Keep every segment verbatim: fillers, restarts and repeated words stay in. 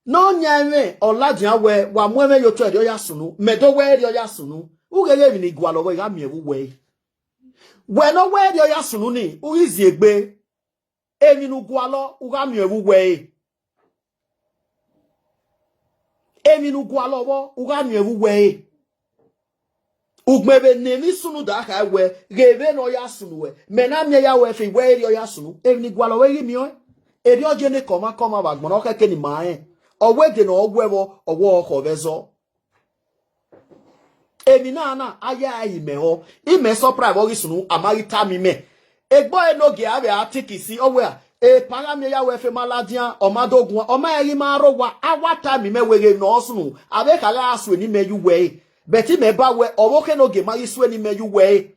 Ne ọ yan ẹmwẹ, ọ ladian wẹ, wa mu ẹmwẹ ye otọ ẹre ọ ya sunu, mẹ do wẹ ẹre ọ ya sunu. U gheghe emwi ne I gualọ vbọ, I gha miẹn vbe uwẹ ẹre. Wẹ ne ọ wẹ ẹre ọ ya sunu ni, u ghi ziegbe. Emwi ne u gualọ, u gha miẹn vbe uwẹ ẹre. Emwi ne u gualọ vbọ, u gha miẹn vbe uwẹ ẹre. Ugbẹn vbe ne emwi sunu da kha wẹ, ghe vbene ọ ya sunu wẹ, mẹ na miẹn ya wẹ fe wẹ erriọ ya sunu, emwi ne I gualọ vbe ghi miẹn ọẹn. Erriọ ye ne kọmakọma vbe agbọn na, ọ khẹke ne ima rẹn. Ọ wẹ de ne ọ wẹ vbọ, ọ wẹ ọ khọ vbe ẹzọ. Emwi na na, a ya ẹre imẹ họ, imẹ surprise vbe ọ ghi sunu, a ma ghi tama imẹ. Egbe ọre Enogie avbe a tiki si, ọ wẹ, epa gha miẹn ya wẹ fe ma ladian, ọ ma do guan, ọ ma rẹn ghi ma rre owa, a wa tama imẹ wẹ ghe ne ọ sunu, a vbe kha gha sue ne imẹ ye uwẹ ẹre. But imẹ ba wẹ, ọvbokhan Enogie ma ghi sue ne imẹ ye uwẹ ẹre.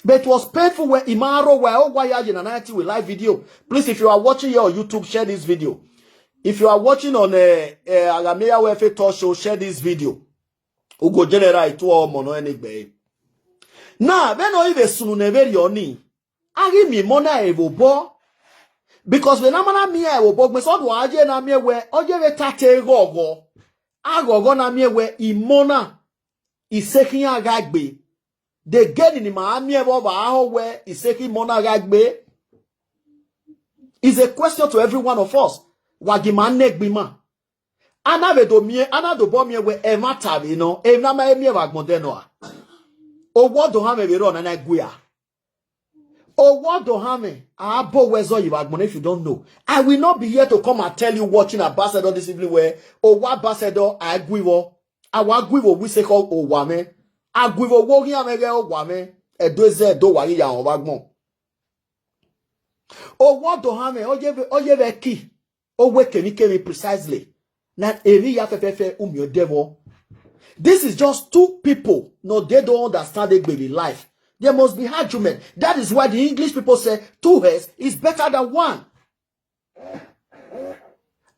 But it was painful wẹ I ma rre owa, owa ya ye na na ti we live video. Please, if you are watching here on YouTube, share this video. If you are watching on, eh, eh, Agha Miẹn Ya Wẹ Fe Talk Show, share this video. Ugo General itu ọmọ nọ ẹne gbe. Na, vbene ọ i vbe sunu ne vberriọ ni, a ghi miẹn imọ na ẹre vbe obọ. Because vbe ne a ma na miẹn ẹre vbe obọ, gbẹn sẹ ọdua a ye na miẹn wẹ, ọ ye vbe ta te ghọghọ. A ghọghọ na miẹn wẹ imọ na, isekhian gha gbe. De geni ne ima miẹn vbe ọvba a ho wẹ isekhian imọ na gha gbe? Is a question to every one of us. Wa gi ima ne egbe ima. A na vbe do miẹn, a na dobọ miẹn wẹ ẹmwata vbe nọ, emwi ne a ma he miẹn vbe agbọn dẹ nọ a. Owa ọdọhanmwẹ vbe rrọọ ne a na gu a. Owa ọdọhanmwẹ, a bo wẹ zọ yi vbe agbọn na if you don't know. I will not be here to come and tell you watching Ambassador this evening wẹ owa Ambassador a gu vbọ. A wa gu vbe owa isekọ owa mwẹ. A gu vbe owa oghian mwẹ ghẹ owa mwẹ. Ẹdo eze Ẹdo wa ghi ya họn vbe agbọn. Owa ọdọhanmwẹ, ọ ye vbe, ọ ye vbe ẹki. Owa kemwikemwi precisely. Na emwi ya fẹfẹfẹ u miẹn odẹ vbọ. This is just two people, no, they don't understand egbe vbe life. There must be argument. That is why the English people say two heads is better than one.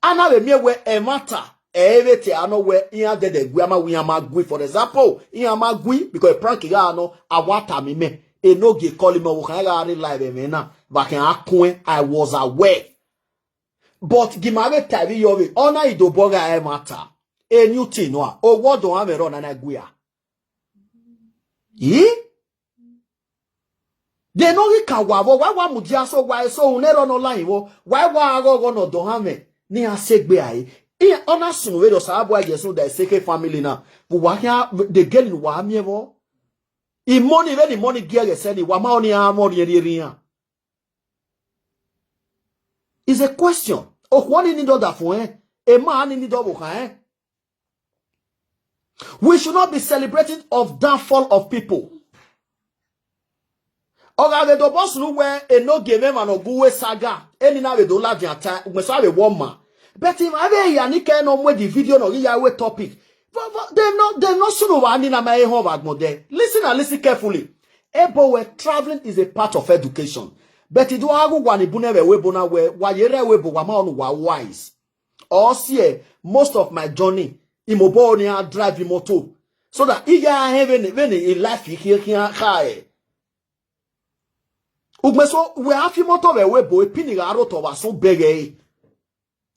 A na vbe miẹn wẹ ẹmwata, ẹ i vbe te a nọ wẹ iran dẹdẹ gu a ma wẹ iran ma gui. For example, iran ma gui because prank gha nọ, a wa tama imẹ. Enogie call imẹ, ọvbokhan gha rre live ẹmwẹ na, vbe a khian kuẹn, I was aware. But gi ima vbe ta ẹvbo iyọ vbe, ọ na i dobọ gha ẹmwata. Eni uti nua, owa ọdọhanmwẹ rrọọ na na gu a. Ii? De ne ọ ghi ka wa vbọ, wa wa mudia so, wa eso unu erọ ne ọ lahin vbọ, wa wa ghọghọ ne ọdọhanmwẹ ne iran sẹ egbe rae. Iran, ọ na sunu vberriọ, Osanobua ye sunu da isekhian family na, vbe uwa khian, de geni ne uwa miẹn vbọ. Imọ ni, vbene imọ ni gie ẹghẹ sẹ ni, wa ma rẹn ọnii a mwẹ ọrriẹnrriẹnrriẹn iran. Is a question. Okhuo ni need ọdafẹn ẹn, emwa ni need ọvbokhan ẹn. We should not be celebrating of downfall of people. Ọ gha vbe dobọ sunu wẹ Enogie mwẹ emwa ne ọ gu uwu saga, eni na vbe do ladian ta, ugbẹn sa vbe wẹ ọma. But ima vbe hia ni kẹ ne ọ mu the video ne ọ ghi ya wẹ topic. Vọ, vọ, de nọ, de nọ sunu vba ni na ma he họn vbe agbọn dẹ. Listen and listen carefully. Ebo wẹ, travelling is a part of education. But I do a ghi wa ni bu nẹ vbe ẹvbo ebo na wẹ, wa ye rre ẹvbo ebo, wa ma rẹn ne uwa wise. Ọ si ẹe, most of my journey, I mobọ ne a drive motor. So that I ya hẹn vbene, vbene life i khian khian kha ẹre. Ugbẹn so, wẹ a fi motor vbe ẹvbo ebo, epini gha rre otọ vbe asọn bẹghe ẹre.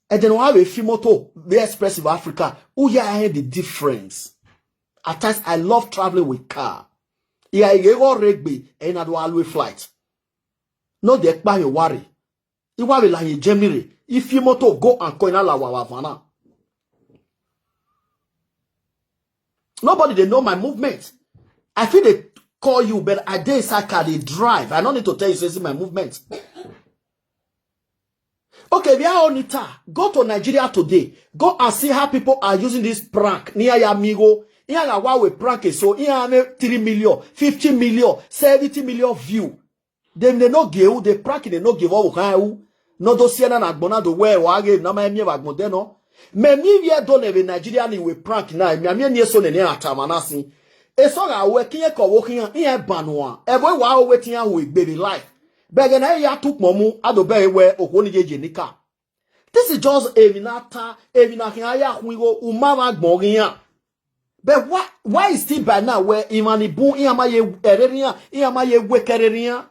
Ẹdẹ ne uwa vbe fi motor vbe express vbe Africa, u ya hẹn the difference. At times, I love traveling with car. I gha ghe ghe ọ rre egbe, ẹ i na do gha lu flight. Ne ọ dẹ kpa hin owa rre. I wa vbe la hin Germany rre, I fi motor go and come, I na la owa vbe avan na. Nobody dey know my movement. I fit dey call you, but I dey inside car dey drive. I no need to tell you say see my movement. Okay, vbe a ho ni ta, go to Nigeria today. Go and see how people are using this prank. Ne iran ya miẹn igho, iran gha wa wẹ prank eso, iran mwẹ three million, fifty million, seventy million view. Dem ne Enogie ru, de prank ne Enogie vbe ọvbokhan ru. Ne ọ do si ẹe na ne agbọn na do wẹ, wa ghe emwi ne a ma he miẹn vbe agbọn dẹ nọ. Mẹ miẹn ivbi Ẹdo nẹ vbe Nigeria ni wẹ prank na, mẹ miẹn eni eso nene iran ta emwa na sin. Eso gha ru ẹki, irẹn ke ọvbokhan iran, iran ban uan. Ẹvbo wa ho wẹ te iran hu egbe vbe life. Bẹghe ne a ya tu ukpọn mu, a do bẹghe wẹ okhuo ni ye ye nika. This is just emwi ne a ta, emwi ne a khian ya khuan igho, u ma vbe agbọn ghe iran. But why, why is still by now wẹ emwa ni bun iran ma ye ẹrerre iran, iran ma ye wẹ ke ẹrerre iran?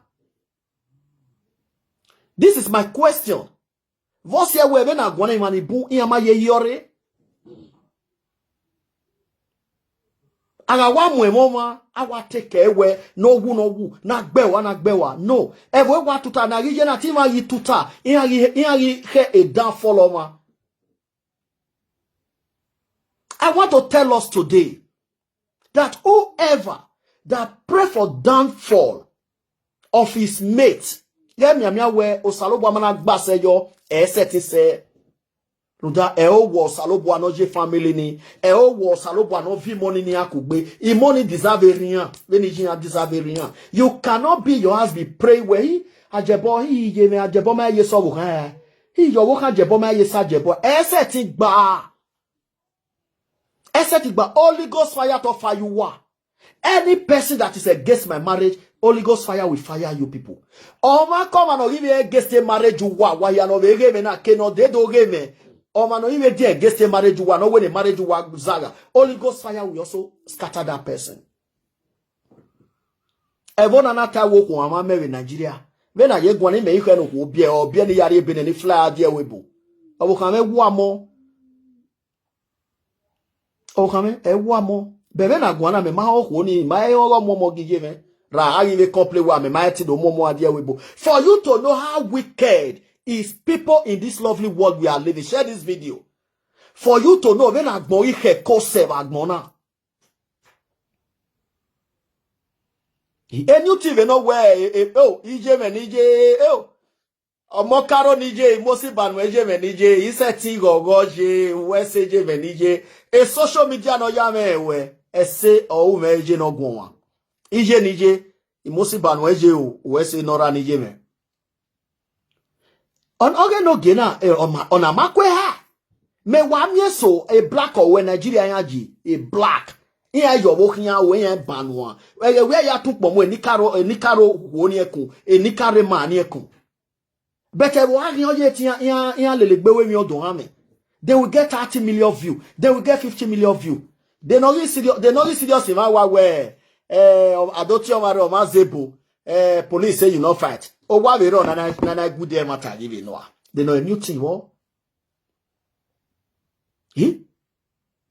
This is my question. Vbe ọ si ẹe wẹ vbene a guan emwa ni bun, iran ma ye hiọ rre. A gha wa mu ẹmwẹ ọmwa, a wa te kẹ wẹ ne ọ wu, ne ọ wu, na gbe wa, na gbe wa. No, ẹvbo wa tuta na ghi ye na, te iran ghi tuta, iran ghi, iran ghi khẹ a downfall ọmwa. I want to tell us today that whoever that pray for downfall of his mate, ghẹ mianmian wẹ Osanobua ma na gba sẹ yọ, ẹ sẹtin sẹ. Rhunmwuda ẹ i wẹ Osanobua ne ọ ye family ni, ẹ i wẹ Osanobua ne ọ viọ imọ ni ne iran kugbe. Imọ ni deserve erriọ iran, vbene iye iran deserve erriọ iran. You cannot be your house be pray wẹ, I, Ajebọ, I ye mwẹ Ajebọ ma ye sẹ ọvbokhan, I ye ọvbokhan Ajebọ ma ye sẹ Ajebọ. Ẹ sẹtin gba. Ẹ sẹtin gba, Holy Ghost fire to fire uwa. Any person that is against my marriage, Holy Ghost fire will fire you people. Ọmwa ke ọmwa ne ọ ghi vbe against marriage uwa, wa hia ne ọ vbe ghe mwẹ na, ke ne ọ dee do ghe mwẹ. Ọmwa ne ọ ghi vbe die against marriage uwa, ne ọ wẹ ne marriage uwa zagha, Holy Ghost fire will also scatter that person. Ẹvbo na na ta ẹvbo okhuo mwa mẹ vbe Nigeria. Vbene a ye guan ne imẹ i khẹ ne okhuo biẹ, ọ biẹ ne I ya rrie ebe nẹ ne I fly a die ẹvbo ebo. Ọvbokhan mwẹ wa mọ. Ọvbokhan mwẹ, ẹ wa mọ. Bẹghe na guan na, mẹ ma họn okhuo ni, ma he ọghe ọmọmọ ghi ye mwẹ. Ra a ghi vbe complain wẹ mẹ ma he te do mu ọmọ a die ẹvbo ebo. For you to know how wicked is people in this lovely world we are living, share this video. For you to know, vbene agbọn ghi khẹ ko sẹ vbe agbọn na. Eni uti vbe ne ọ wẹ, e, e, o, iye mwẹ ne iye, e, o. Ọmọ karo ne iye, Imosi Banu iye mwẹ ne iye, isẹtin ghọghọ ye, uwẹ sẹ iye mwẹ ne iye. E social media ne ọ ya mwẹ ẹwẹ, ẹse ọ ru mwẹ iye ne ọ guọnmwa. Iye ne iye, Imosi Banu iye o, uwẹ sẹ ne ọ ra ne iye mwẹ. Ọ, ọghe ne ogie na, eh, ọ ma, ọ na ma kue ha. Mẹ wa miẹn eso, e black ọvbuẹ Nigeria iran yi, e black. Iran yọ vbe okhian ro, iran ban uan. Ẹghẹ wẹ ya tun kpọ mu enikaro, enikaro wo ni ẹkun, enikaro ma ni ẹkun. But ẹvbo a ghian ye te iran, iran, iran lele gbe wẹ emwi ọdọ ọnrẹn mẹ. They will get thirty million view. They will get fifty million view. They no really serious, they no really serious emwa wa wẹ, eh, a do tie ọmwa rre, ọ ma zẹ ebo, eh, police say you no fight. Owa vbe rrọọ na, na, na, na good ẹmwata ghi vbe nua. They no new thing vbọ. Hi?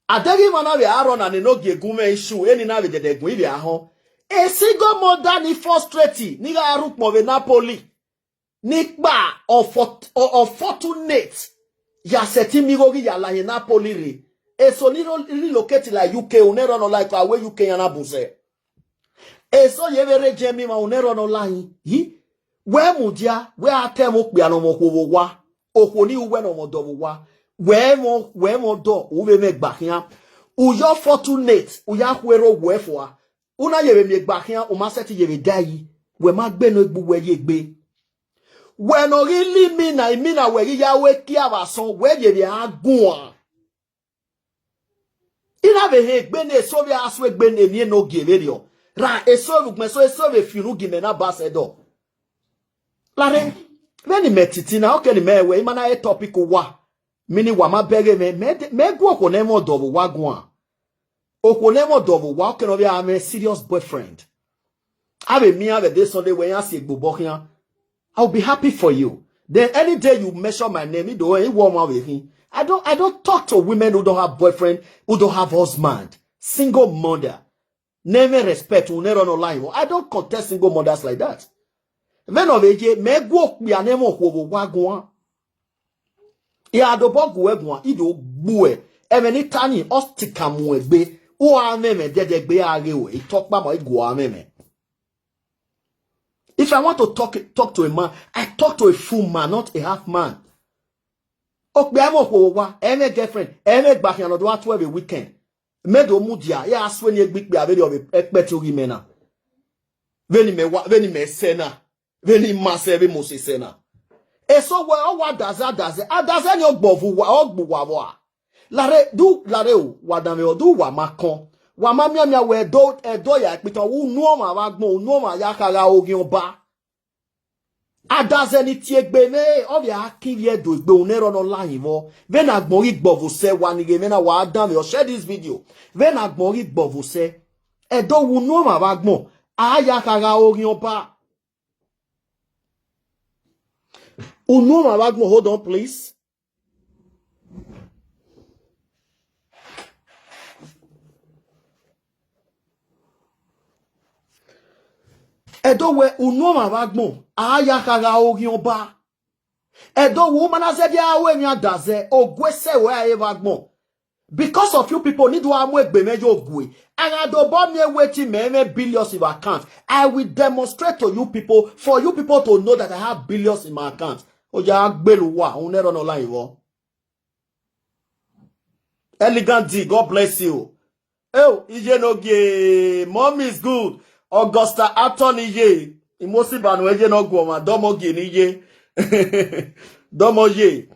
Adeghe emwa na vbe a rrọọ na ne no gie gu mwẹ issue, eni na vbe dẹdẹ gun ivbi ahọn. A single mother ni frustrate, ni gha rhie ukpọn vbe Napoli. Ni kpa unfort-, unfortunate, ya sẹtin miẹn igho ghi ya la hin Napoli rre. Eso ni ro-, relocate la U K, unẹrọ nọ la, a wẹ U K iran na bun sẹ. Eso ye vbe rre Germany ma unẹrọ nọ la hin. Yi, wẹ mudia, wẹ a ta ẹmwẹ okpia ne ọmọ okhuo vbe owa, okhuo ni ru uwẹ ne ọmọ ọdọ vbe owa. Wẹ mwẹ, wẹ mwẹ ọdọ, u vbe mwẹ gba khian. U yọ fortunate, u ya khuerre owẹ fua. U na ye vbe miẹn gba khian, u ma sẹtin ye vbe da yi. Wẹ ma gbe ne egbe uwẹ ye egbe. Wẹ ne ọ ghi la imina, imina wẹ ghi ya ru ekia vbe asọn, wẹ ye vbe a guan. I na vbe họn egbe ne eso vbe a su egbe ne eni ne ogie vberriọ. Ra eso vbe ugbẹn eso, eso vbe fi unu gie mẹ na ba sẹ dọ. Larre, vbene imẹ titi na, ọke ne imẹ wẹ, ima na re topic uwa. Mini wa ma bẹghe mwẹ, mẹ de-, mẹ gu okhuo ne ẹmwẹ ọdọ vbe owa guan. Okhuo ne ẹmwẹ ọdọ vbe owa, ọke ne ọ vbe a mwẹ serious boyfriend. A vbe miẹn vbe de Sunday wẹ iran si egbe obọ khian. I will be happy for you. Then any day you mention my name, I do, I want one with him. I don't, I don't talk to women who don't have boyfriend, who don't have husband, single mother. Never respect, unẹrọ nọ la hin vbọ. I don't contest single mothers like that. Vbene ọ vbe ye, mẹ gu okpia ne ẹmwẹ okhuo vbe owa guan. I gha dobọ gu uwẹ guan, I do gbu ẹ. Ẹmwẹ ne I ta ni, ọ sika mu egbe. U gha mwẹ mwẹ dẹdẹ egbe a ghe ruẹ, I tọ ọkpa ma I gu uwa mwẹ mwẹ. If I want to talk, talk to a man, I talk to a full man, not a half man. Okpia ẹmwẹ okhuo vbe owa, ẹmwẹ girlfriend, ẹmwẹ gba khian ne ọ do gha tuẹ vbe weekend. Mẹ do mudia, ya sue ni egbe ikpia vberriọ vbe ẹkpẹti oghi mẹ na. Vbene imẹ wa, vbene imẹ sẹ na. Vbene ima sẹ vbe Mose sẹ na. Eso wẹ, ọ wa daze, adaze, adaze ni ọ gbọ vbe uwa, ọ gbe uwa vbọ a. Larre, du, larre o, wa danmwehọ, du wa ma kọn. Wa ma mianmian wẹ ẹdẹ, ẹdẹ ya ikpitan, unu ọmwa vbe agbọn, unu ọmwa ya kha gha oghian ọba. Adaze ni tie egbe mwẹ, ọ vbe a kin vbiẹ do egbe, unẹrọ nọ la hin vbọ. Vbene agbọn ghi gbọ vbe osẹ wa ni ghe mwẹ na, wa danmwehọ, share this video. Vbene agbọn ghi gbọ vbe osẹ, ẹdẹ unu ọmwa vbe agbọn, a ya kha gha oghian ọba. Unu ọmwa vbe agbọn, hold on, please. Ẹdo wẹ unu ọmwa vbe agbọn, a ya kha gha oghian ọba. Ẹdo wẹ u ma na zẹdẹ aro emwi adazẹ, ogue sẹ wẹ a re vbe agbọn. Because of you people, ne I do a mu egbe mwẹ ye ogue. A gha do obọ miẹn wẹ te mẹ mwẹ billions in my account. I will demonstrate to you people, for you people to know that I have billions in my account. Oya gbele uwa, unu ẹrọ nọ la vbọ. Elegant D, God bless you. Oh, iye ne ogie, mom is good. Augusta Atọ ne iye. Imosiba nu ẹye ne ọ guọmwa, dọmọ gie ne iye. Dọmọ ye.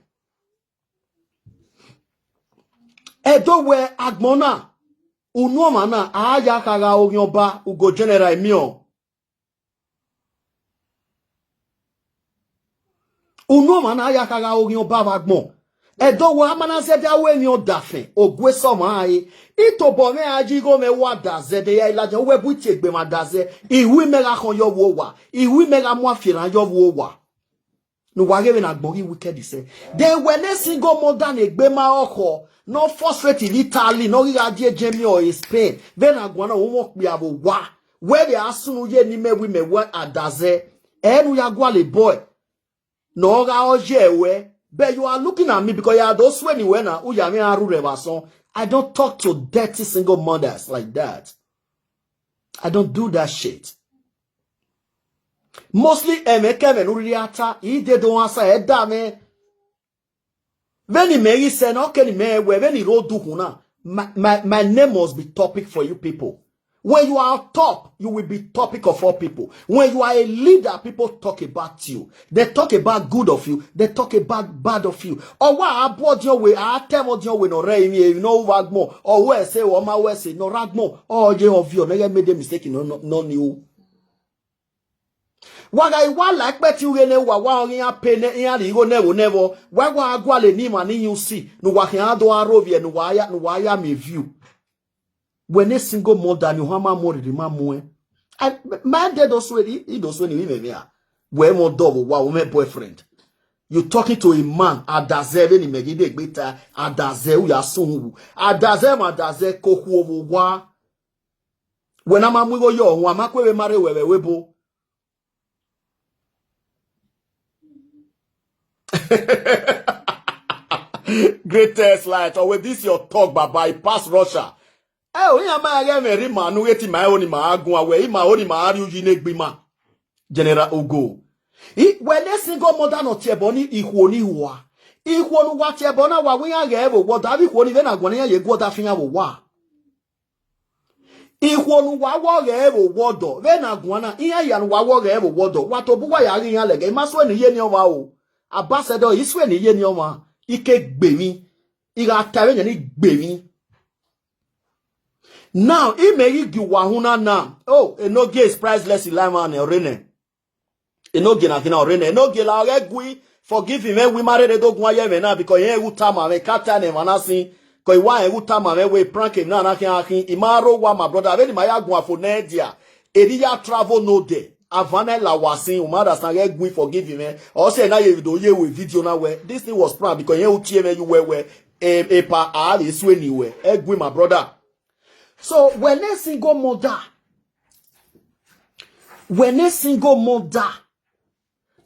Ẹdo wẹ agbọn na, unu ọmwa na, a ya kha gha oghian ọba, ugo general emiọn. Unu ọmwa na ya kha gha oghian ọba vbe agbọn. Ẹdo wẹ a ma na zẹdẹ aro emwi ọdafẹn, ogue sẹ ọmwa rae. I tobọ mwẹ a yi igho mwẹ wa da zẹdẹ ya ladian, uwẹ bu tie egbe mwa da zẹ, ihu imẹ gha khọn yọ vbe owa, ihu imẹ gha mu afianma yọ vbe owa. Ne uwa ghe vbene agbọn ghi wicked sẹ. Then wẹ ne single mother ne egbe ma ọkhọ, ne ọ frustrate vbe Italy, ne ọ ghi gha die Germany or Spain, vbene a guan na, u mwẹ okpia vbe owa. Wẹ vbe a sunu ye ne imẹ wẹ imẹ wẹ adazẹ, ẹ ne u ya gualọ boy. Ne ọ gha ọ ye ruẹ, but you are looking at me because ya do suẹn ne wẹ na, u ya mwẹ a rhurẹ vbe asọn. I don't talk to dirty single mothers like that. I don't do that shit. Mostly, ẹmwẹ kẹmwẹ ne u rhirhi a ta, I dede ohan sa ẹdẹ mwẹ. Vbene imẹ ghi sẹ na, ọ ke ne imẹ wẹ, vbene I rre odukhunmwu na, my, my, my name must be topic for you people. When you are on top, you will be topic of all people. When you are a leader, people talk about you. They talk about good of you. They talk about bad of you. Ọ wa a bu ọdiọn wẹ, a tẹ ẹmwẹ ọdiọn wẹ ne ọ rre emwi, emwi ne ọ ru vbe agbọn. Ọ wẹ ẹse, ọ ma wẹ ẹse, ne ọ rre agbọn. Ọ ye obvious, ne ghẹ made a mistake, no, no, no new. Wa gha wa la ikpẹtin ughe ne wa wa ọghe iran pe ne iran rhie igho ne ẹvbo ne ẹvbo, wa wa gualọ ne ima ni yin usi, ne uwa khian do aro vbiẹ, ne uwa ya, ne uwa ya miẹn view. Wẹ ne single mother ni ohan ma mu rhirhi ma muẹn. I, my dad also, he, he also ni vbe mwẹ a. Wẹ mwẹ ọdọ vbe owa, wẹ mwẹ boyfriend. You talking to a man, adazẹ vbene imẹ ghi degbe ta, adazẹ u ya sunu wu. Adazẹ ma adazẹ ko khuo vbe owa. Wẹ na ma mu igho yọ, wan ma kue vbe ma rre wẹ vbe ẹvbo ebo. Greatest light. Or with this your talk, Baba, e pass Russia. Ẹ o, iran ma ghe ẹmwẹ rre ima ne u ghe te ima ẹho ni ma ra guan wẹ, ima ẹho ni ma ra rrie uyi ne egbe ima. General Ogo. I, wẹ ne single mother nọ tie ẹbọ ni ikhuo ni hua. Ikhuo ne uwa tie ẹbọ na, wa wẹ iran ghẹ vbe owa ọdọ, avbe ikhuo ni vbe na guan iran ye gu ọdafẹn iran vbe owa. Ikhuo ne uwa wẹ ọ ghẹ vbe owa ọdọ, vbene a guan na, iran hia ne uwa wẹ ọ ghẹ vbe owa ọdọ, wa tobọ uwa ya ghe iran lẹgẹ, I ma suẹn ne iye ni ọmwa o. Abasẹdọ, I suẹn ne iye ni ọmwa, I ke gbe emwi, I gha ta vbe yan ni gbe emwi. Now, imẹ ghi gie uwa uhunmwu na na, oh, Enogie is priceless in life, man, ọre nẹ. Enogie na khin na ọre nẹ. Enogie la ghẹ gui forgive mwẹ, wẹ ima rherhe do guan ye ẹmwẹ na, because irẹn ghẹ u tama mwẹ, ka ta ne emwa na sin, cause I wa rẹn ghẹ u tama mwẹ wẹ prank emwi na na khian khin. I ma rre owa, my brother, vbene ima ya guan fo ne ẹdia, erriọ I ya travel ne odẹ, avan na la owa sin, u ma understand, ghẹ gui forgive mwẹ. Ọ sẹ na ye do ye vbe video na wẹ, this thing was prank, because irẹn ghẹ u tie mwẹ ye uwẹ wẹ, e, epa a vbe suẹn ne wẹ, ẹ gui, my brother. So, wẹ ne single mother, wẹ ne single mother,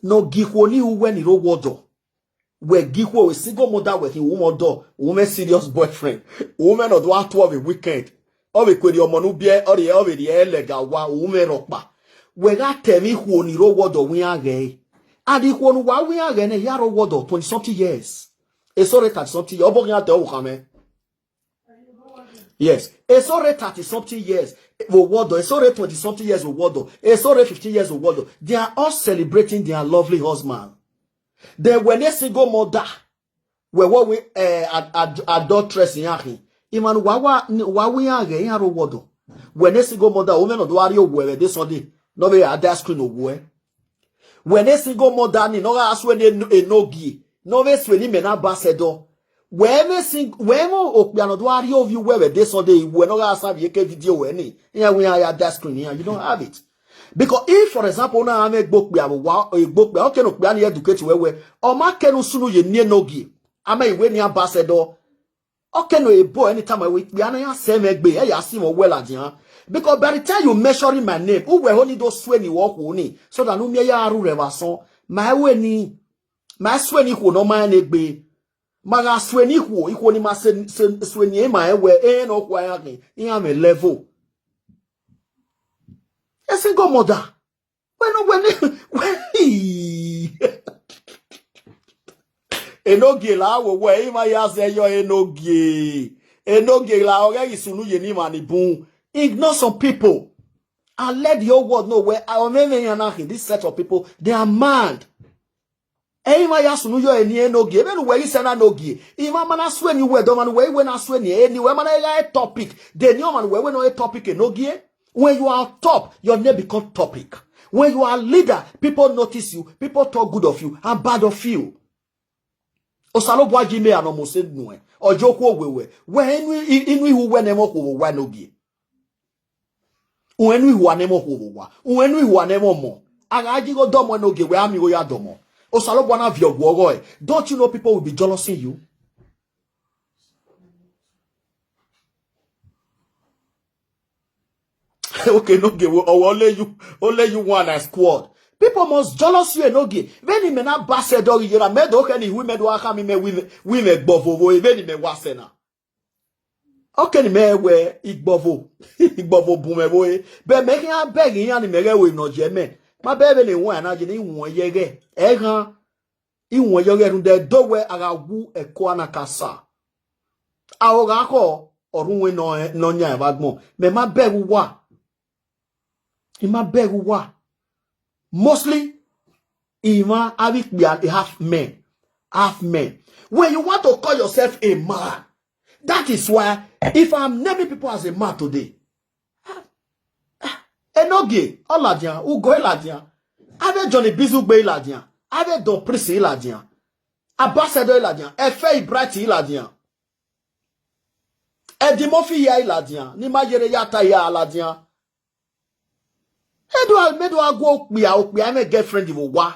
ne ọ gie ikhuo ni ru uwẹ ni rre owa ọdọ. Wẹ gie ikhuo, wẹ single mother, wẹ khin, u mwẹ ọdọ, u mwẹ serious boyfriend, u mwẹ ne ọ do a tuẹ vbe weekend. Ọ vbe kue rhie ọmọ ne u biẹ, ọ rhie, ọ vbe rhie ẹlẹga owa, u mwẹ rhọkpa. Wẹ gha ta ẹmwẹ ikhuo ni rre owa ọdọ wẹ iran ghẹ. And ikhuo ne uwa wẹ iran ghẹ nẹ, hia rre owa ọdọ twenty something years. Eso rre thirty something years, ọ bọ khian ta ọvbokhan mwẹ. Yes, eso rre thirty something years vbe owa ọdọ, eso rre twenty something years vbe owa ọdọ, eso rre fifteen years vbe owa ọdọ. They are all celebrating their lovely husband. Then wẹ ne single mother, wẹ wẹ wẹ, eh, ad-, ad-, adulteress iran khin. Emwa ne uwa wa, ne uwa wẹ iran ghẹ iran rre owa ọdọ. Wẹ ne single mother, u mwẹ ne ọ do a rrie owẹ vbe de Sunday, ne ọ vbe a da screen owẹ. Wẹ ne single mother ni, ne ọ gha suẹn ne Eno-, Enogie, ne ọ vbe suẹn ne imẹ na ba sẹ dọ. Wẹ mwẹ sing-, wẹ mwẹ okpia ne ọ do a rrie ovbi uwẹ vbe de Sunday, wẹ ne ọ gha sa vbe eke video wẹ ni, iran wẹ iran ya da screen iran, you don't have it. Because if, for example, na mwẹ egbe okpia vbe owa, egbe okpia, ọ ke ne okpia ni educate wẹ wẹ, ọ ma ke ne u sunu ye eni Enogie, a ma i wẹ eni ambassador, ọ ke ne ebo anytime wẹ ikpia na ya sẹ mwẹ egbe, ẹ ya si mwẹ owẹ ladian. Because by the time you mentioning my name, uwẹ ho ni do sue ni wẹ okhuo ni, so that ne u miẹn ya rhurhẹ vbe asọn, ma i wẹ ni, ma i sue ni ikhuo ne ọ ma rẹn egbe. Ma gha sue ni ikhuo, ikhuo ni ma se, se, sue ni ma rẹn wẹ, ẹn ne ọ khua iran khin, iran mwẹ level. A single mother. Wẹ ne, wẹ ne, wẹ, Enogie la wo wẹ, emwa ya zẹ yọ Enogie. Enogie la, ọ ghẹ ghi sunu ye eni emwa ni bun. Ignore some people. And let the whole world know wẹ, a, ọmọ ẹmwẹ iran na khin, this set of people, they are mad. Ẹ i ma ya sunu yọ eni Enogie, vbene uwẹ ghi sẹ na Enogie, i ma ma na sue ni uwẹ, dọmwa ne uwẹ i wẹ na sue ni, eni uwẹ ma na gha topic, de eni ọmwa ne uwẹ wẹ ne ọ re topic Enogie. When you are on top, your name become topic. When you are leader, people notice you, people talk good of you and bad of you. Osanobua yi ime a nọ mose nuẹn, ọ ye okhuo wẹ wẹ, wẹ inu, inu ihu wẹ ne ẹmwẹ okhuo vbe owa Enogie. Uwẹ inu ihua ne ẹmwẹ okhuo vbe owa, uwẹ inu ihua ne ẹmwẹ ọmọ. A gha ye igho dọmọ Enogie, wẹ a miẹn igho ya dọmọ. Osanobua na viọ ọguọghọ ẹre. Don't you know people will be jealousing you? Okay, Enogie, wẹ, ọwẹ ole you, ole you one and squad. People must jealous you, Enogie. Vbene imẹ na ba sẹ dọghe iye na, mẹ do khẹ ne ihu mẹ do gha khama imẹ wẹ imẹ, wẹ imẹ gbọvo vbe vbene imẹ wa sẹ na. Ọ ke ne imẹ wẹ igbọvo, igbọvo bun mwẹ vbe ore, bẹ mẹ khian bẹghe iran ni mẹ ghẹ ru emwi ne ọ ye mẹ. Ma bẹghe vbene iwẹn na ye ne iwẹn ye ghẹ, ẹghan iwẹn ye ghẹ rhunmwuda ẹdẹ wẹ a gha wu ẹko ana ka sa. A ho gha khọ, ọ rhunmwuda nọ, nọ yan evba agbọn. Mẹ ma bẹghe uwa. I ma bẹghe uwa. Mostly, emwa avbe ikpia half men, half men. When you want to call yourself a man, that is why if I'm naming people as a man today, ah, ah, Enogie, ọ ladian, Ugo i ladian, avbe Johnny Bizugbe i ladian, avbe Don Prince i ladian, Ambassador i ladian, Efe Bright i ladian, Eddie Murphy hia i ladian, ne ima yerre ya ta hia ladian. E do a, mẹ do a gu okpia, okpia mwẹ girlfriend vbe owa.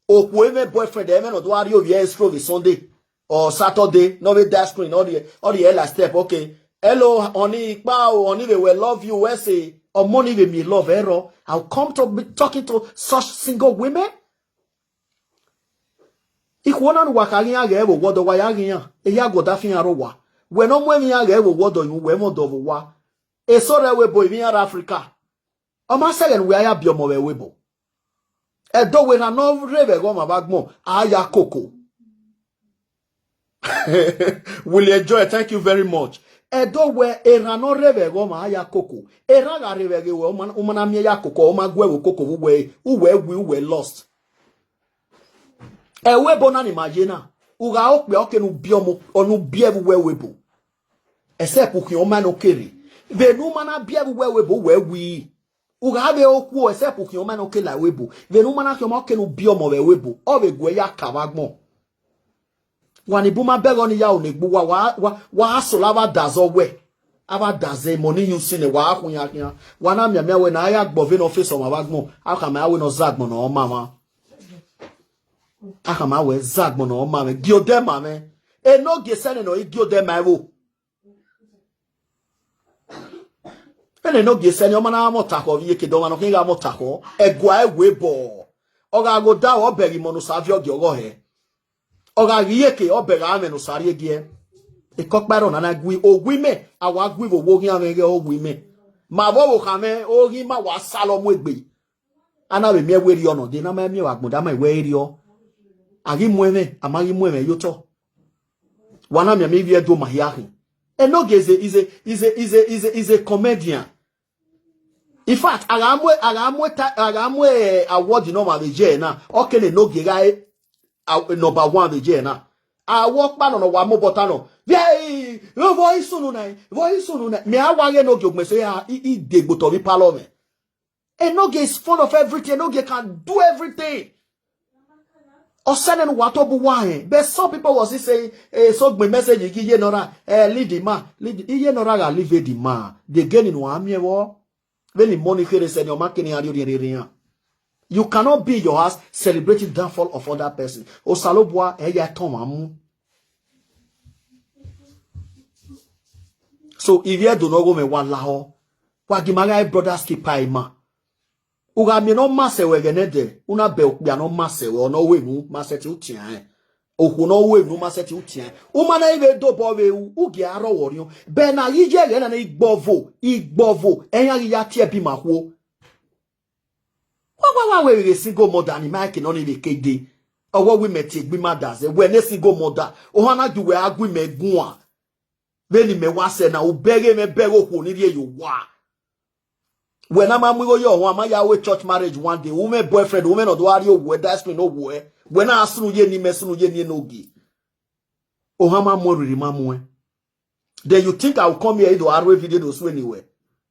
Okhuo mwẹ boyfriend, ẹmwẹ ne ọ do a rrie ovbi ẹre stroke Sunday or Saturday, ne ọ vbe die screen, ọ rhie, ọ rhie la step, okay. Hello, honey, kpa o, honey, we will love you, we say, ọmọ ni vbe miẹn love ẹrọ. I'll come to be talking to such single women. Ikhuo na ne uwa ka ghi iran ghẹ vbe owọdọ, wa ya ghi iran, eya guọdafẹn iran rre owa. Wẹ ne ọ mu emwi iran ghẹ vbe owọdọ, yu wẹ mwẹ ọdọ vbe owa. Eso rre ẹvbo ebo, emwi iran rre Africa. Ọ ma sẹ ẹghẹ ne uwẹ a ya biẹ ọmọ vbe ẹvbo ebo. Ẹdẹ wẹ erhan ne ọ rre vbe ẹghẹ ọmwa vbe agbọn, a ya koko. Willie Joy, thank you very much. Ẹdẹ wẹ erhan ne ọ rre vbe ẹghẹ ọmwa, a ya koko. Erhan gha rre vbe ẹghẹ wẹ, u ma, u ma na miẹn ya koko, ọ ma gu ẹvbo koko vbe uwẹ, uwẹ wi, uwẹ lost. Ẹvbo ebo na ni ima ye na, u gha re okpia, ọ ke ne u biẹ ọmọ, ọ ne u biẹ vbe uwu ẹvbo ebo. Except u khian ọmọ ne ọ ke rre. Vbene u ma na biẹ vbe uwu ẹvbo ebo, uwẹ wi. U gha vbe re okhuo, except u khian ọmọ ne ọ ke la ẹvbo ebo. Vbene u ma na khian ọmọ, ọ ke ne u biẹ ọmọ vbe ẹvbo ebo. Ọ vbe gu ẹ ya ka vbe agbọn. Wa ni bu ma bẹghe ọni ya ru ne egbe uwa, wa, wa, wa solo avbe adazẹ wẹ. Avbe adazẹ, emọ ni yu sin nẹ, wa khuian khian. Wa na mianmian wẹ ne a ya gbọve ne ọ fesa ọmwa vbe agbọn, a khama wẹ ne ọ zẹ agbọn ne ọ ma mwa. A khama wẹ zẹ agbọn ne ọ ma mwẹ, gie odẹ ma mwẹ. Enogie sẹ nẹ ne ọ i gie odẹ ma ẹvbo. Ẹnẹ ne ọ gie sẹ ni, ọ ma na mwẹ ọtakhọ vbe iyeke, dọmwa ne ọ khian gha mwẹ ọtakhọ, ẹguae wẹ bọ. Ọ gha ghe odaro, ọ bẹghe imọ ne Osa viọ gie ọghọ hẹ. Ọ gha ghe iyeke, ọ bẹghe amwẹ ne Osa rhie gie. Ekọkpa ẹrọ na na gui, owu imẹ, a wa gui vbe owo khian mwẹ ighẹ owu imẹ. Ma vbe ọvbokhan mwẹ, oghi ma wa salo mu egbe. A na vbe miẹn wẹ erriọ nọ, de ne a ma miẹn vbe agbọn, de a ma wẹ erriọ. A ghi mu ẹmwẹ, a ma ghi mu ẹmwẹ ye otọ. Wa na mianmian ivbi Ẹdo ma hia khin. Enogie is a, is a, is a, is a, is a, is a comedian. In fact, a gha mu, a gha mu ta, a gha mu, eh, award ne ọmwa vbe ye na, ọ ke ne Enogie gha re, ah, number one vbe ye na. Awọ ọkpa nọ ne ọ wa mobọ ta nọ. Vbe, vbe ọ i sunu na, vbe ọ i sunu na. Mẹ a wa ghe Enogie ogbẹn so ya, i, i de gbe otọ vbe palọ mwẹ. Enogie is fond of everything. Enogie can do everything. Ọ sẹ nẹ ne uwa tobọ uwa rẹn. But some people was say, eh, so gbẹn message ghi iye nọ ra, eh, leave the man, leave the, iye nọ ra gha leave the man. The game ne uwa miẹn vbọ. Vbene imọ ni kherhe sẹ ni, ọ ma kene iran rhie orhiẹn rre iran. You cannot be in your house celebrating downfall of other person. Osanobua ẹ ya tọn mwa mu. So, ivbi Ẹdo ne ọ gho mwẹ, wa lahọ. Wa gie ima gha brothers keeper ima. U gha miẹn ne ọ ma sẹ ruẹ ẹghẹ nẹdẹ, u na bẹ okpia ne ọ ma sẹ ruẹ, ọ ne ọ ru emwi ne u ma sẹtin tian rẹn. Okhuo ne ọ ru emwi ne u ma sẹtin tian rẹn. U ma na i vbe dobọ vbe ru, u gie aro vbe orhiọn. Bẹghe ne a ghi ye ẹghẹ na ne igbọvo, igbọvo, ẹ i ghi ya tie ẹbe ima khuo. Wa wa wa wẹ vbe ghe single mother ni ma ke nọ ni vbe ke dee. Ọ wẹ wẹ imẹ tie egbe ima da zẹ, wẹ ne single mother, ohan na gie uwẹ a gu imẹ guan. Vbene imẹ wa sẹ na, u bẹghe mwẹ, bẹghe okhuo ni rhie ye owa. Wẹ na ma mu igho ye ọmwa, a ma ya ru church marriage one day, u mwẹ boyfriend, u mwẹ ne ọ do gha rrie owẹ, ice cream ne owẹ, wẹ na sunu ye ne imẹ, sunu ye ne enogie. Ohan ma mu ẹn, rhirhi ma mu ẹn. Then you think I will come here, I do a ru video do sue ni wẹ?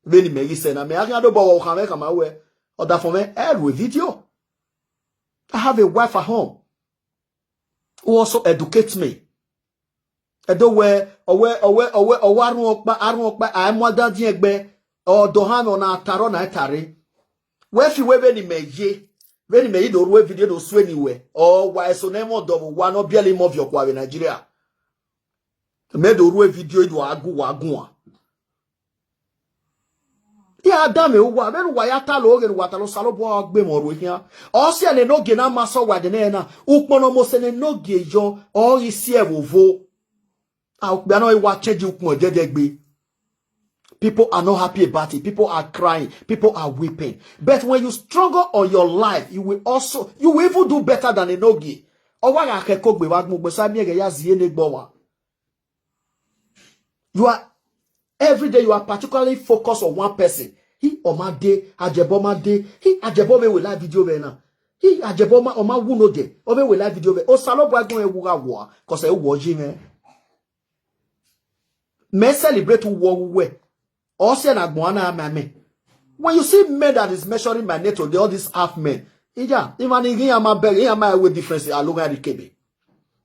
Vbene imẹ ghi sẹ na, mẹ a khian do bọ ọkhan mwẹ khama wẹ, ọdafẹn mwẹ, ẹ ru video. I have a wife at home who also educates me. Ẹdo wẹ, ọ wẹ, ọ wẹ, ọ wẹ, ọ wẹ arhuọn ọkpa, arhuọn ọkpa, a i mu adandiẹn gbe, ọdọ ohan mwẹ, ọ na tarọ na i tarre. Wẹ fi wẹ vbene imẹ ye, vbene imẹ i do ru video do sue ni wẹ, ọ wa eso ne ẹmwẹ ọdọ vbe owa ne ọ biẹlẹ imọ viọ kua vbe Nigeria. Mẹ do ru video, i do a gu uwa guan. Iran danmwehọ uwa, vbene uwa ya ta lo, ghe ne uwa ta lo, Osanobua gbe mwẹ ọrhuẹ khian. Ọ siẹ ne enogie na ma sẹ uwa ẹdẹ nẹ na, ukpọn ne ọ mose ne enogie yọ, ọ ghi si ẹvbo vo. A, okpia nọ wa change ukpọn ẹdẹdẹ gbe. People are not happy about it. People are crying. People are weeping. But when you struggle on your life, you will also, you will even do better than enogie. Ọ wa gha khẹ kogbe vbe agbọn, ugbẹn sa miẹn ẹghẹ ya zie ne egbe ọmwa. You are, every day you are particularly focused on one person. Hi, ọ ma dee, ajebọ ma dee. Hi, ajebọ vbe wẹ live video vbe na. Hi, ajebọ ma, ọ ma wu nodẹ, ọ vbe wẹ live video vbe. Osanobua gun ẹwu gha wua, 'cause ẹ wọ yi mwẹ. Mẹ celebrate uwẹ uwẹ. Ọ siẹ ne agbọn na ma mẹ. When you see men that is measuring my name today, all these half men, iya, emwa ni ghi iran ma bẹghe, iran ma wẹ difference, a lo gha rri kebe.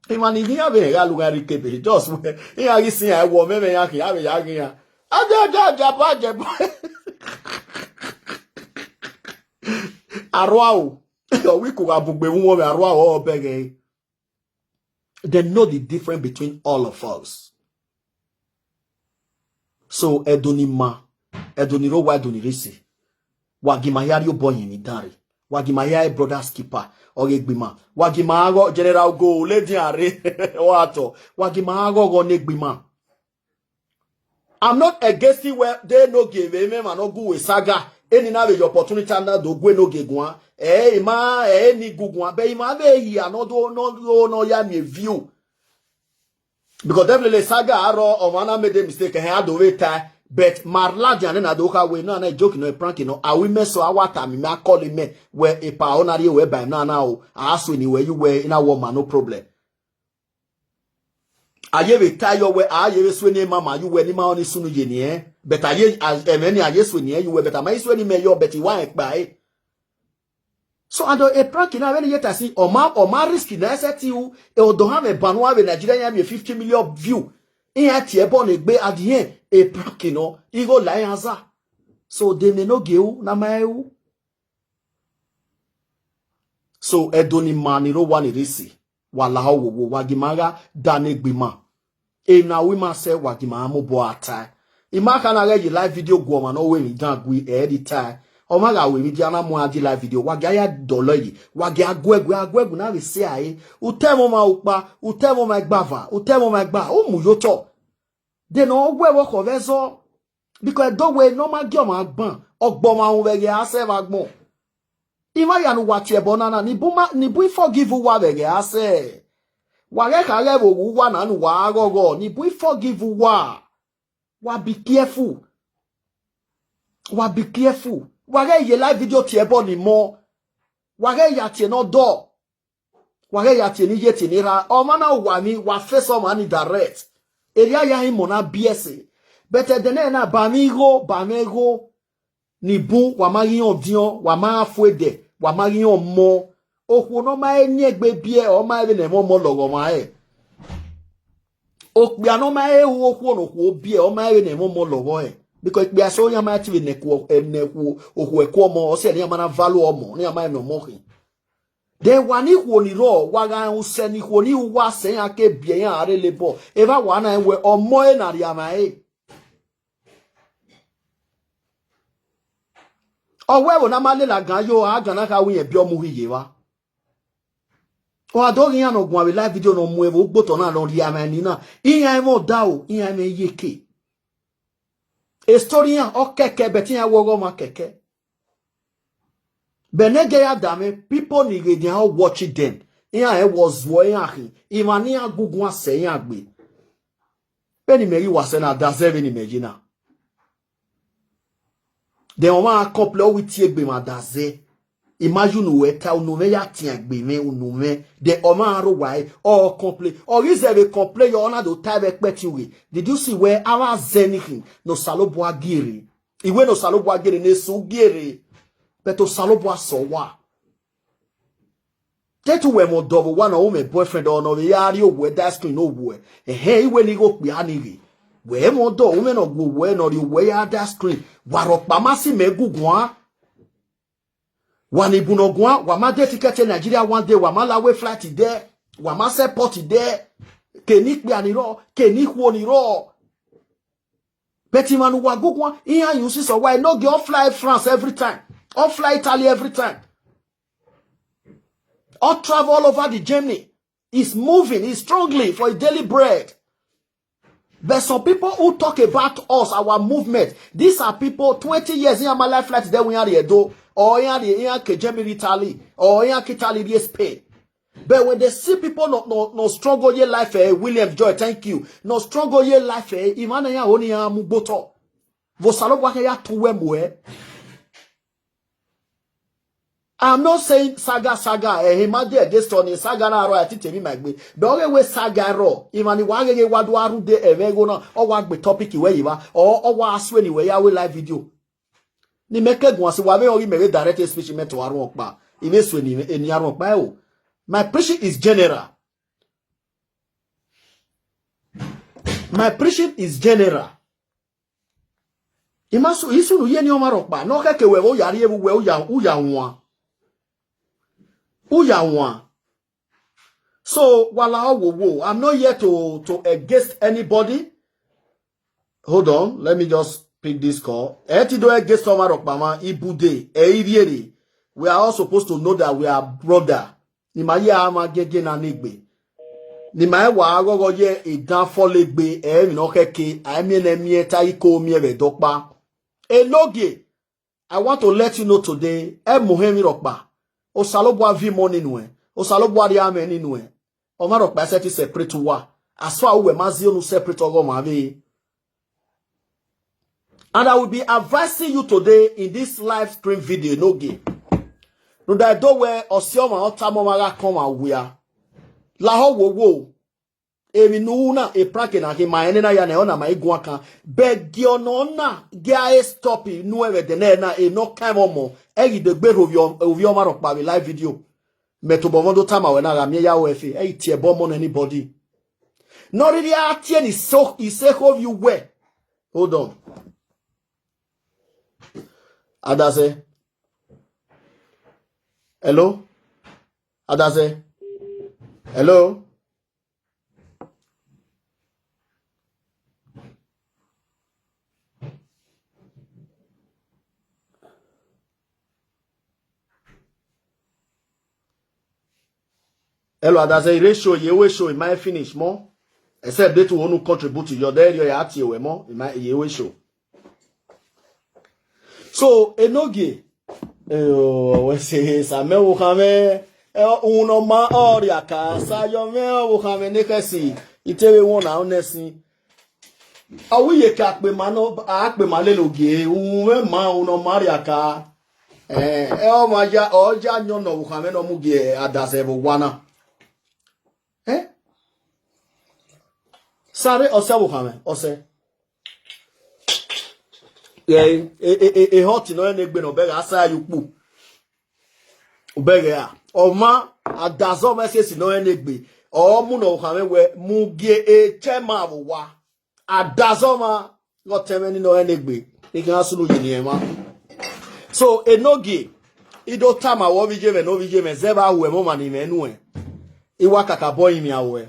Emwa ni ghi iran vbe rẹn gha lo gha rri kebe. Just wẹ, iran ghi si iran ẹwọ, mẹ mwẹ iran khian, a vbe ya ghi iran. Aja, aja, ajebọ, ajebọ. Arua o. Ọ wẹ ikun gha bugbe vbe uwọnmwẹ, arua o, ọ bẹghe. They know the difference between all of us. So, Ẹdo ni ma, Ẹdo ni rre owa, Ẹdo ni rre ese. Wa gie ima hia rhie obọ yin emwi dan rre. Wa gie ima hia re brothers keeper, ọ ghe egbe ima. Wa gie ima ghọ General Ogo, ladian rre, ọ gha tọ. Wa gie ima ghọghọ ne egbe ima. I'm not against it wẹ de enogie vbe mwẹ emwa ne ọ gu uwẹ saga, eni na vbe ye opportunity na do gu enogie guan. Ẹ, ima, ẹ, eni gu guan, but ima vbe hia ne ọ do, ne ọ do, ne ọ ya miẹn view. Because definitely saga arọ, ọmwa na made a mistake, ẹhẹn, a do vbe tae. But ma ladian nẹ na do kha wẹ, no, na joke nọ, prank nọ. A wi mẹ sẹ, a wa tama imẹ, a call imẹ, wẹ epa ọ na rhie wẹ ba na na o, a sue ni wẹ, you wẹ, na wọ ma, no problem. A ye vbe ta yọ wẹ, a ye vbe sue ni ma ma ye uwẹ ne ima ọnii sunu ye niẹn. But a ye, a, ẹmwẹ ni a ye sue niẹn ye uwẹ, but a ma i sue ni mẹ yọ, but I wa rẹn kpa ẹre. So, and a prank na, vbene I ye ta sin, ọ ma, ọ ma risk na, ẹ sẹtin ru, e ọdọ ohan mwẹ ba ne uwa vbe Nigeria, iran miẹn fifty million view, iran tie ẹbọ ne egbe, at the end, a prank nọ, igho la iran za. So, de emwi ne enogie ru, ne a ma ru. So, Ẹdo ni ma ni rre owa ni rre ese, wa lahọ wowo, wa gie ima gha da ne egbe ima. Emwi ne a ru ima sẹ, wa gie ima mobọ a tae. Ima kha na ghẹ ye live video gu ọmwa ne ọ ru emwi dan gui, ẹ i rhie tae. Ọmwa gha ru emwi dia na mu a di live video, wa gie a ya dọlọ yi, wa gie a guẹgu, a guẹgu na vbe sẹ a re. U ta ẹmwẹ ọmwa ukpa, u ta ẹmwẹ ọmwa ẹgbava, u ta ẹmwẹ ọmwa ẹgba, u mu ye otọ. De ne ọ wẹ vbe ọkhọ vbe ẹzọ. Because Ẹdo wẹ ne ọ ma gie ọmwa gban, ọ gbe ọmwa uhunmwu vbe ẹghẹ a sẹ vbe agbọn. Ima ya ne uwa tie ẹbọ na na, ni bun ma, ni bun I forgive uwa vbe ẹghẹ a sẹ. Wa ghẹ kha ghẹ vbe ogho uwa na ne uwa ghọghọ, ni bun I forgive uwa. Wa be careful. Wa be careful. Wa ghẹ ye live video tie ẹbọ ni mọ. Wa ghẹ ya tie ne ọdọ. Wa ghẹ ya tie ni ye tie ni rha. Ọmwa na wa ni, wa face ọmwa ni direct. Erriọ ya hin mọ na biẹ ẹse. But ẹdẹ nẹ na ba mwẹ igho, ba mwẹ igho. Ni bun, wa ma ghi rẹn ọdiọn, wa ma gha fu ẹdẹ, wa ma ghi rẹn ọmọ. Okhuo ne ọ ma he ni egbe biẹ, ọ ma he vbene ẹmwẹ ọmọ lọghọ ọmwa rẹ. Okpia ne ọ ma he ru okhuo ne okhuo biẹ, ọ ma he vbene ẹmwẹ ọmọ lọghọ rẹ. Because ikpia eso iran ma te vbe nẹ ẹkhuo, nẹ ẹkhuo, okhuo ẹko ọmọ, ọ sẹ ne iran ma na value ọmọ, ne iran ma rẹn ọmọ khin. Then wa ni ikhuo ni rrọọ, wa gha rẹn usẹ ne ikhuo ni ru uwa sẹ iran ke biẹ iran a rre labor. Evba wa na rẹn wẹ ọmọ ẹre na rhie amwa ẹre. Ọ wẹ ẹvbo na ma lele agan yo, agan na kha ru irẹn biẹ ọmọ uhi ye evba. Ọ gha do ghe iran ne ọ guan vbe live video ne ọ mu ẹvbo gbe otọ na ne ọ rhie amwa ẹre ni na, iran ẹmwẹ ọdaro, iran ẹmwẹ iyeke. Story iran ọ kẹkẹ, but iran wẹ ọghe ọmwa kẹkẹ. But ne gie ya da mwẹ, people ni ghe dian ọ watch them. Iran rẹn wẹ ọ zuọ iran khin, emwa ne iran gu guan sẹ iran gbe. Vbene imẹ ghi wa sẹ na, da zẹ vbene imẹ ye na. Then ọmwa complain, ọ wẹ tie egbe emwa da zẹ. I ma ye unu ruẹ ta, unu mwẹ ya tian egbe mwẹ, unu mwẹ. Then ọmwa rro wa ẹre, ọ complain. Ọ ghi zẹ vbe complain yọ, ọ na do ta ẹvbo ẹkpẹti ughe. Did you see wẹ avbe azẹ ni khin ne Osanobua gie rre? Iwẹ ne Osanobua gie rre, ne Esu gie rre. But Osanobua sẹ uwa. Te te uwẹ mwẹ ọdọ vbe owa ne ọ ru mwẹ boyfriend, ọ ne ọ vbe ya rrie owẹ da screen ne owẹ. Ẹhẹn, iwẹ ni ghe okpia ni ghe. Wẹ mwẹ ọdọ, u mwẹ ne ọ gu owẹ ne ọ rrie owẹ ya da screen. Wa rhọkpa ma si mẹ gu guan. Wa ni bun ne ọ guan, wa ma de ticket Nigeria one day, wa ma la wẹ flight dẹ, wa ma sẹ airport dẹ. Ke ne ikpia ni rrọọ, ke ne ikhuo ni rrọọ. But emwa ne uwa gu guan, iran use sẹ uwa, Enogie ọ fly France every time. Ọ fly Italy every time. Ọ travel all over the Germany. He's moving, he's struggling for his daily bread. But some people who talk about us, our movement, these are people twenty years, iran ma la flight dẹ wẹ iran rrie Ẹdo, or iran rrie, iran ke Germany rrie Italy, or iran ke Italy rrie Spain. But when they see people no, no, no struggle ye life, eh, William Joy, thank you. No struggle ye life, eh, emwa na iran ho ne iran mu gbe otọ. Vbe Osanobua khian ya tu uwẹ muẹ. I'm not saying saga, saga, eh, he ma dey against ọni, saga na rrọọ, I think temi ma egbe. But ọ ghe wẹ saga rrọọ, emwa ni wa gheghe wa do a rhunmwuda ẹmwẹ igho na, ọ wa gbe topic wẹ ye evba, or ọ wa suẹn ne wẹ ya ru live video. Ne imẹ ke guan si, wa vbe rẹn ọghe imẹ vbe direct speech mẹ to aro ọkpa, I vbe suẹn eni, eni aro ọkpa ẹre o. My preaching is general. My preaching is general. I ma su, i sunu ye eni ọmwa rhọkpa ne ọ khẹke wẹ vbe u ya rrie vbe uwẹ, u ya, u ya wan. U ya wan. So, wa lahọ wo wo. I'm not here to, to against anybody. Hold on, let me just pick this call. Ẹ ti do against ọmwa rhọkpa mwa, ibude, ẹ i rhiere. We are all supposed to know that we are brother. Ne ima ye a mwa giẹgiẹ na ne egbe. Ne ima wa ghọghọ ye edan fọlọ egbe, ẹ emwi ne ọ khẹke, a i miẹn ne ẹ miẹn ta iko miẹn vbe ẹdẹ ọkpa. Enogie, I want to let you know today, ẹ mu hẹ emwi rhọkpa. Osanobua viọ imọ ni nuẹn, Osanobua rhie amwẹ ni nuẹn. Ọmwa rhọkpa i sẹtin separate uwa. As far uwẹ ma zẹ unu separate ọghe ọmwa vbe. And I will be advising you today in this live stream video, Enogie. Rhunmwuda ẹdẹ wẹ ọse ọmwa ọ tama ọmwa gha kọn ọmwa wia. Lahọ wo wo. Emwi ne u ru na, e prank na khin ma rẹn ne na ya nẹ, ọ na ma i guan kan. Bẹgẹ ọ nọ na, gie a stop inu ẹmwẹ ẹdẹ nẹ na, e nọ kan ẹmwẹ ọmọ, ẹ ghi degbe rho ovbi ọ-, ovbi ọmwa rhọkpa vbe live video. Mẹ tobọ vbọ do tama wẹ na gha miẹn ya ru ẹfe, ẹ i tie ẹbọ ọmọ ne anybody. Ne ọ rhirhi a tie ne iso-, isekhovbi uwẹ. Hold on. Adasẹ. Hello? Adasẹ. Hello? Hello, Adasẹ, I rre show, I ye ru show, I ma finish mọ. Except that one who contribute to your day, you are at your mọ, I ma, I ye ru show. So, Enogie, eh, oh, we say, Samuel Wokhanmẹ, eh, unu ma ọrịa ka, Samuel Wokhanmẹ ne khesi, I te vbe wọna honestly. Ọ wẹ iyeke a kpe ma nọ, a kpe ma lele ogie, u mwẹ ma, u nọ ma rhia ka. Eh, ẹ ọ ma ya, ọ ya yọn ne ọvbokhan mwẹ ne ọ mu gie Adasẹ vbe owa na. Eh? Sare, ọse ọvbokhan mwẹ, ọse. Eh, eh, eh, eh, eh, hot nọ rẹn ne egbe nọ, bẹghe a sa ya ukpu. Ubẹghe a, ọmwa, Adasẹ ọmwa ẹsesi nọ rẹn ne egbe, ọ mu ne ọvbokhan mwẹ wẹ, mu gie e chairman vbe owa. Adasẹ ọmwa, ghe ọtẹn mwẹ ni nọ rẹn ne egbe. I khian sunu ye ne emwa. So, Enogie, I do tama wẹ, ovbi iye mwẹ ne ovbi iye mwẹ, zẹ vbe aho ẹmwẹ ọmwa ne I mwẹ nuẹn. I wa kakabọ rinmwian ruẹ.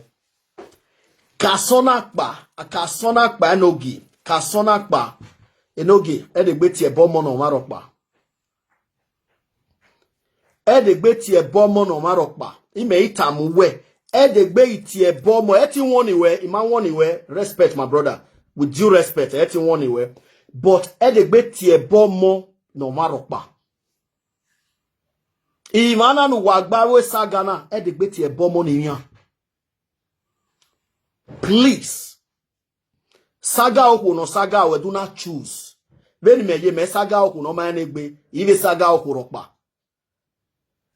Ka asọn na kpa, ka asọn na kpa Enogie, ka asọn na kpa. Enogie, ẹdegbe tie ẹbọ ọmọ ne ọmwa rhọkpa. Ẹdegbe tie ẹbọ ọmọ ne ọmwa rhọkpa. Imẹ I tama uwẹ, ẹdegbe I tie ẹbọ ọmọ, ẹ ti wọnni wẹ, I ma wọnni wẹ, respect my brother, with due respect, ẹ ti wọnni wẹ, but ẹdegbe tie ẹbọ ọmọ ne ọmwa rhọkpa. Emwa na ne uwa gba ru saga na, ẹdegbe tie ẹbọ ọmọ ne I mwẹ iran. Please. Saga okhuo ne ọ saga ruẹ, do not choose. Vbene imẹ ye, mẹ saga okhuo ne ọ ma rẹn egbe, I vbe saga okhuo rhọkpa.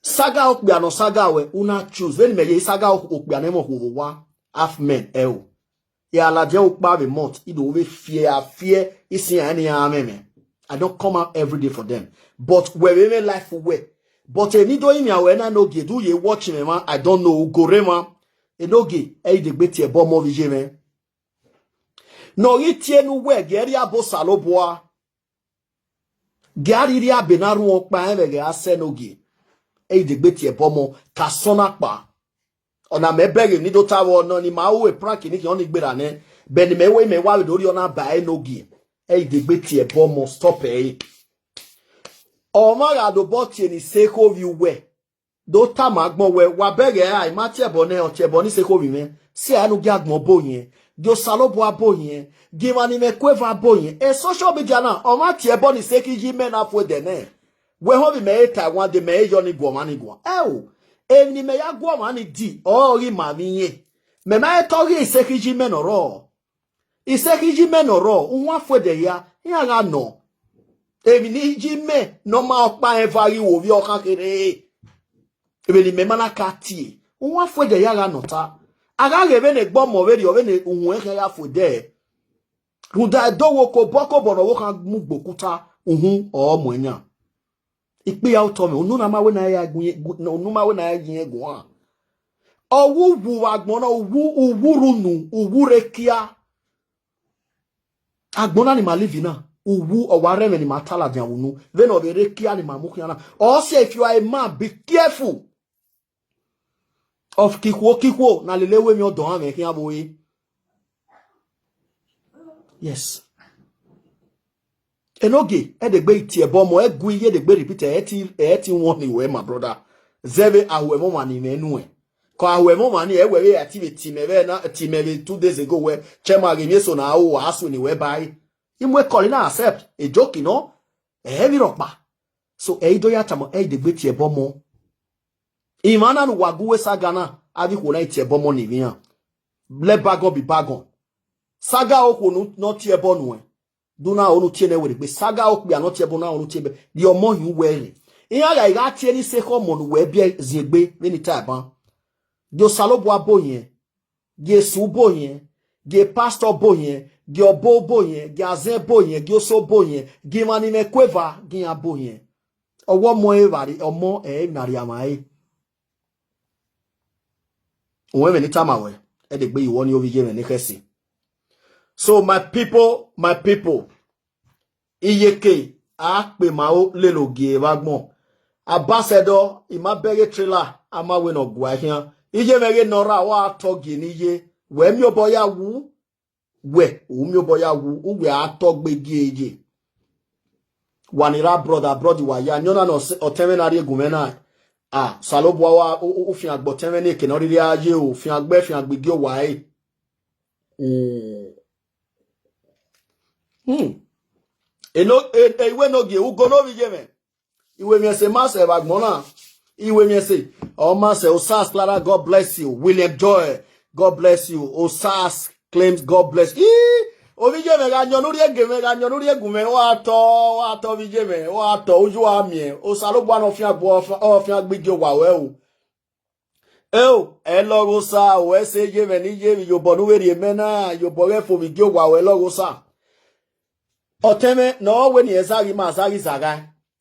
Saga okpia ne ọ saga ruẹ, u na choose. Vbene imẹ ye, I saga okpia ne ẹmwẹ okhuo vbe owa, half men ẹro. I gha ladian ukpa vbe month, I do vbe fiẹ, a fiẹ, I siẹn ne iran mwẹ mwẹ. I don't come out every day for them. But wẹ vbe mwẹ life wẹ. But emwi do rinmwian ruẹ na, Enogie, do ye watch mwẹ mwa, I don't know, u goro emwa. Enogie, ẹdegbe tie ẹbọ ọmọ vbe iye mwẹ. Ne ọ ghi tie ne uwẹ gie ẹrria bọ Osanobua. Gie a rhirhi abe na rhuọn ọkpa rẹn vbe ẹghẹ a sẹ Enogie. Ẹdegbe tie ẹbọ ọmọ, ka asọn na kpa. Ọna mẹ bẹghe ne I do ta vbe ọna ni ma ru prank ni khian ọni gberra nẹ. Bẹghe ne imẹ wẹ imẹ wa vbe do rhie ọna ba Enogie. Ẹdegbe tie ẹbọ ọmọ, stop ẹre. Ọmwa gha dobọ tie ne isekhovbi uwẹ. Do tama agbọn wẹ, wa bẹghe ra, I ma tie ẹbọ nẹ, ọ tie ẹbọ ne isekhovbi mwẹ. Si a ne u gie agbọn bo yẹn, gie Osanobua bo yẹn, gie emwa ni mwẹ ku eva bo yẹn. E social media na, ọmwa tie ẹbọ ne isekhi yi mẹ na fu ẹdẹ nẹ. Wẹ họn vbe mẹ re ta ẹwaẹn de, mẹ re yọ ni guọmwa ni guan. Ẹo, emwi ne imẹ ya guọmwa ni di, ọrọre ima vbe iyẹn. Mẹ ma he tọ ghe isekhi yi mẹ ne ọ rrọọ. Isekhi yi mẹ ne ọ rrọọ, uwan fu ẹdẹ hia, iran gha nọ. Emwi ni yi mẹ ne ọ ma ọkpa rẹn eva ghi wo ovbi ọkhan kherhe. Vbene imẹ ma na ka tie, uwan fu ẹdẹ hia gha nọ ta. A gha ghe vbene egbe ọmọ vberriọ, vbene uhunmwu ẹn khian ya fu ẹdẹ. Rhunmwuda ẹdẹ owo kobọ kobọ ne ọvbokhan mu gbe okuta, uhunmwu ọ mu ẹyan. Ikpia otọ mwẹ, unu na ma wẹ ne a ya gu-, unu ma wẹ ne a ya yin guan. Ọ wu uwu vbe agbọn na, uwu, uwu rre unu, uwu rre kia. Agbọn na ni ma live na, uwu, ọ wa rre ẹmwẹ ne ima ta ladian vbe unu, vbene ọ vbe rre kia ne ima mu khian na. Ọ sẹ, if you are a man, be careful of kikhuo kikhuo ne a lele ru emwi ọdọ ọnrẹn khian vbe ore. Yes. Enogie, ẹdegbe tie ẹbọ ọmọ, ẹ gu iye ẹdegbe repeat, ẹ ti, ẹ ti wọnni wẹ, my brother. Zẹ vbe aho ẹmwẹ ọmwa ni mwẹ nuẹn. Kọ aho ẹmwẹ ọmwa ni, ẹ wẹ vbe a ti vbe tie mẹ vbe na, tie mẹ vbe two days ago wẹ, chairman ghe emwi eso na ru, a suẹn ni wẹ ba ẹre. I mu ekọl na accept, a joke nọ, ẹ i vbe rhọkpa. So, ẹ i do ya tama, ẹdegbe tie ẹbọ ọmọ. Emwa na ne uwa gu uwẹ saga na, avbe ikhuo na i tie ẹbọ ọmọ ni vbe iran. Let bygone be bygone. Saga okhuo ne ọ tie ẹbọ nuẹn, do na ru ne u tie nẹ werriegbe. Saga okpia ne ọ tie ẹbọ, na ru ne u tie ẹbọ. Rhie ọmọ hin uwẹ rre. Iran gha, I gha tie ne isekhe ọmọ ne uwẹ biẹ ziengbe vbene I ta ban. Gie Osanobua bo yẹn, gie esu bo yẹn, gie pastor bo yẹn, gie ọbo bo yẹn, gie azẹn bo yẹn, gie oso bo yẹn, gie emwa ni mwẹ ku eva, gie iran bo yẹn. Ọwọ ọmọ ẹre vbe a rrie, ọmọ ẹre na rhie amwa ẹre. Uwẹ ẹmwẹ ne I tama wẹ, ẹdegbe ye uwẹ ọnii, ovbi iye mwẹ ne I khẹ ẹse. So, my people, my people, iyeke a kpe ma ro lele ogie vbe agbọn. Abasẹdọ, I ma bẹghe trailer, a ma wẹ ne ọ gua khian. Iye mwẹ ghe ne ọ rra, wa tọ gie ne iye. Wẹ miẹn obọ ya wu, wẹ u miẹn obọ ya wu, uwẹ a tọ gbe gie ye. Wa ni ra brother, brother wa ya, ni ọna ne ọtẹn mwẹ na rrie gu mwẹ na. A, Osanobua wa, u, u, u fiangbe ọtẹn mwẹ ne eke ne ọ rhirhi a ye o, fiangbe, fiangbe gie owa ẹre. Hmm. Hmm. Eno, e, e, iwẹ ne ogie, ugo ne ovbi iye mwẹ. Iwẹ mwẹ ẹse ma sẹ vbe agbọn na. Iwẹ mwẹ ẹse. Ọ ma sẹ, Osas Clara, God bless you. William Joy, God bless you. Osas Claims, God bless you. Ii, ovbi iye mwẹ gha yọn ne u rhie gu mwẹ, gha yọn ne u rhie gu mwẹ, ọ gha tọ, ọ gha tọ ovbi iye mwẹ, ọ gha tọ, uyi a miẹn. Osanobua ne ọ fiangbe, ọ fiangbe gie owa ruẹ o. Eo, ẹlọghọsa o, ẹse ye mwẹ ne I ye vbe iyobọ ne u vbe rhie mẹ na, iyobọ ghẹ fo vbe gie owa ruẹ, ẹlọghọsa. Ọtẹn mwẹ, ne ọ wẹ ne irẹn zagha ima, a zagha izagha.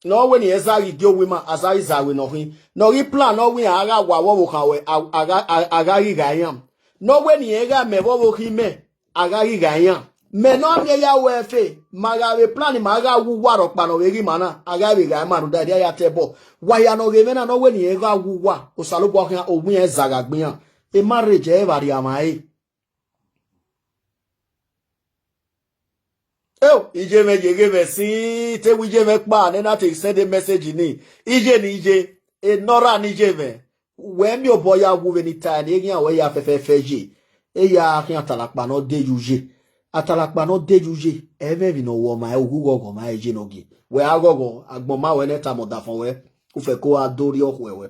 Ne ọ wẹ ne irẹn zagha igie owa ima, a zagha izagha ne ọ khin. Ne ọ ghi plan ne ọ wẹ iran gha wa vbe ọvbokhan ruẹ, a, a gha, a, a gha ghi gha iran. Ne ọ wẹ ne irẹn gha mẹ vbe ọvbokhan imẹ, a gha ghi gha iran. Mẹ ne ọ miẹn ya wẹ fe, ma gha vbe plan ma gha wu uwa rhọkpa ne ọ vbe ghi ima na, a gha vbe gha ima rhunmwuda erriọ ya ta ẹbọ. Wa hia ne ọ ghe mwẹ na ne ọ wẹ ne irẹn gha wu uwa, Osanobua khian, owa irẹn zagha gbe iran. E marriage ẹre vbe rria mwa ẹre. Eo, iye mwẹ ye ghe mwẹ sin, te wẹ iye mwẹ kpa, ne na te send message ni. Iye ne iye, enọra ne iye mwẹ. Wẹ miẹn obọ ya wu vbene I tae ne eghian wẹ ya fẹfẹfẹ ye. E ya khian atalakpa ne ọ de ye uye. Atalakpa ne ọ de ye uye, ẹmwẹ emwi ne ọ wọ ma, ughughọghọ ma ye ne ọ gie. Wẹ a ghọghọ, agbọn ma wẹ ne tama ọdafọn wẹ, ufẹko a do rrie ọkhuẹ wẹ.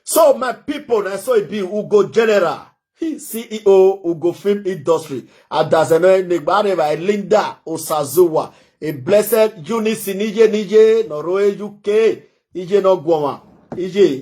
So my people, na so e be, Ugo General, he C E O Ugo Film Industry, adazẹ nọ ne egba rre evbare Linda Osazuwa, a blessed Eunice ne iye ne iye ne ọ rre U K, iye ne ọ guọmwa, iye